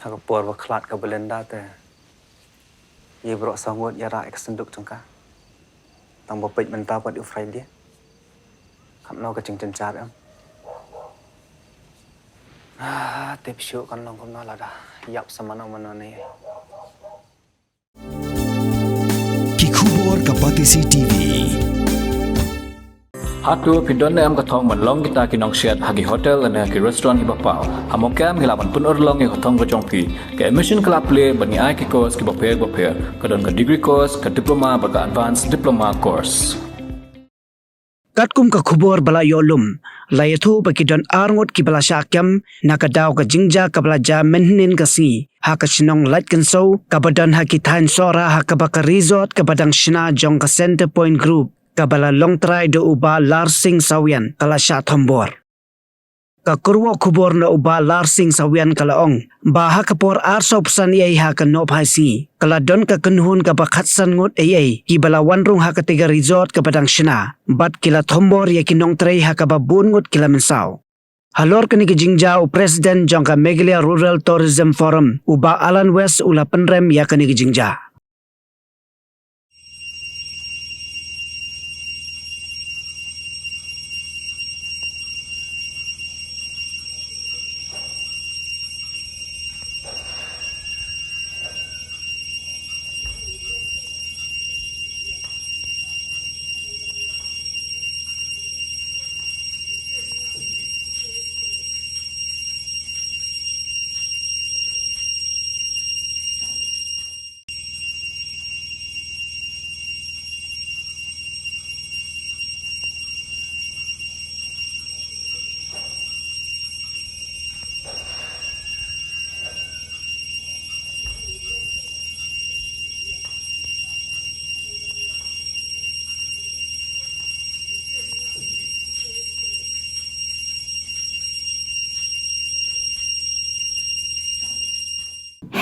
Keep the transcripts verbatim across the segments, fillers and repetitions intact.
Ha ka por ba khlad ka Belinda te, ïa baroh saw ngut ïa rah ïa ka synduk jong ka. Tang ba peit mynta pat u Friday. Katno ka jingjynjar em. Ah, tip shuh kan long kumno lada ïap sa mano mano ne. Ki khubor ka Batesi T V. Hato phi don ne em ka thong ban long kita ki nongshet ha ki hotel ne ki restaurant kiba paw? Ha Mawkyrwat ngi lah ban pynurlong ïa ka thong ka jong phi. Ka admission ka la plie bad ngi ai ki course kiba pher bapher. Ka don ka degree course, ka diploma bad ka advanced diploma course. Katkum ka khubor ba la ïoh lum, la ïathuh ba ki don ar ngut kiba la shah kem na ka daw ka jingjia kaba la jia mynhynnin ka sngi ha ka shnong Laitkynsew kaba don ha ki thaiñ Sohra, ha kaba ka resort kaba dang shna jong ka Centre Point Group kaba la long trai da u Bah Larsing Sawian ka la shah thombor. Ka kyrwoh khubor na u Bah Larsing Sawian ka la ong ba ha ka por ar saw phew san eiei ha ka nohphai sngi ka la don ka kynhun kaba khatsan ngut eiei kiba la wan rung ha katei ka resort kaba dang shna bad ki la thombor ïa ki nongtrei ha kaba bun ngut ki la mynsaw. Halor kane ka jingjia, u President jong ka Meghalaya Rural Tourism Forum, u Bah Alan West, u la pynrem ïa kane ka jingjia.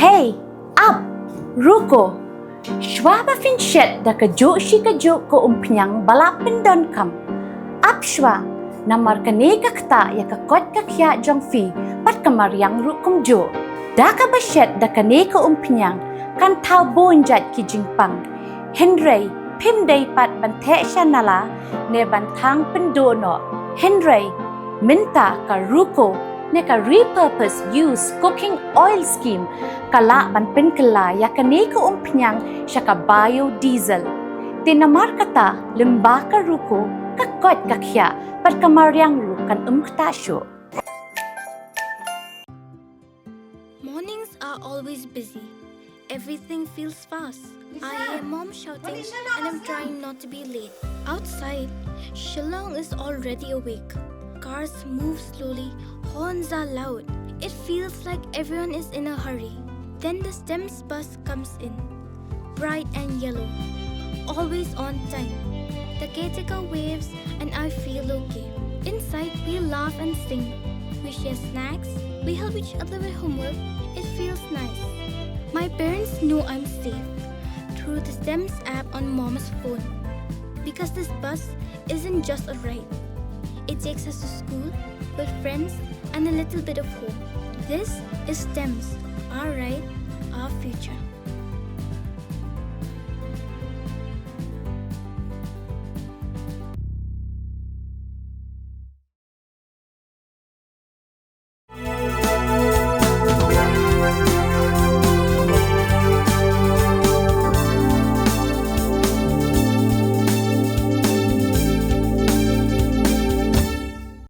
Hey, ap, ruko. Shwa ba phin shet da kajuh shi kajuh ka umphniang ba la pyndonkam, ap shwa, namar kane ka ktah ïa ka koit ka khiah jong phi bad ka mariang ruh kumjuh. Da kaba shet da kane ka umphniang kan thaw bun jait ki jingpang. Hynrei phim dei pat ban theh sha nala ne ban thang pynduh noh. Hynrei mynta ka ruko ne ka repurpose use cooking oil scheme ka lah ban pynkylla ïa kane ka umphniang sha ka biodiesel. Te namar kata, lyngba ka ruko, ka koit ka khiah bad ka mariang ruh kan ym ktah shuh. Mornings are always busy. Everything feels fast. I hear mom shouting and I'm trying not to be late. Outside, Shillong is already awake. Cars move slowly, horns are loud. It feels like everyone is in a hurry. Then the STEMS bus comes in. Bright and yellow. Always on time. The caretaker waves and I feel okay. Inside, we laugh and sing. We share snacks. We help each other with homework. It feels nice. My parents know I'm safe through the STEMS app on mom's phone. Because this bus isn't just a ride. It takes us to school, with friends, and a little bit of hope. This is STEMS, our ride, our future.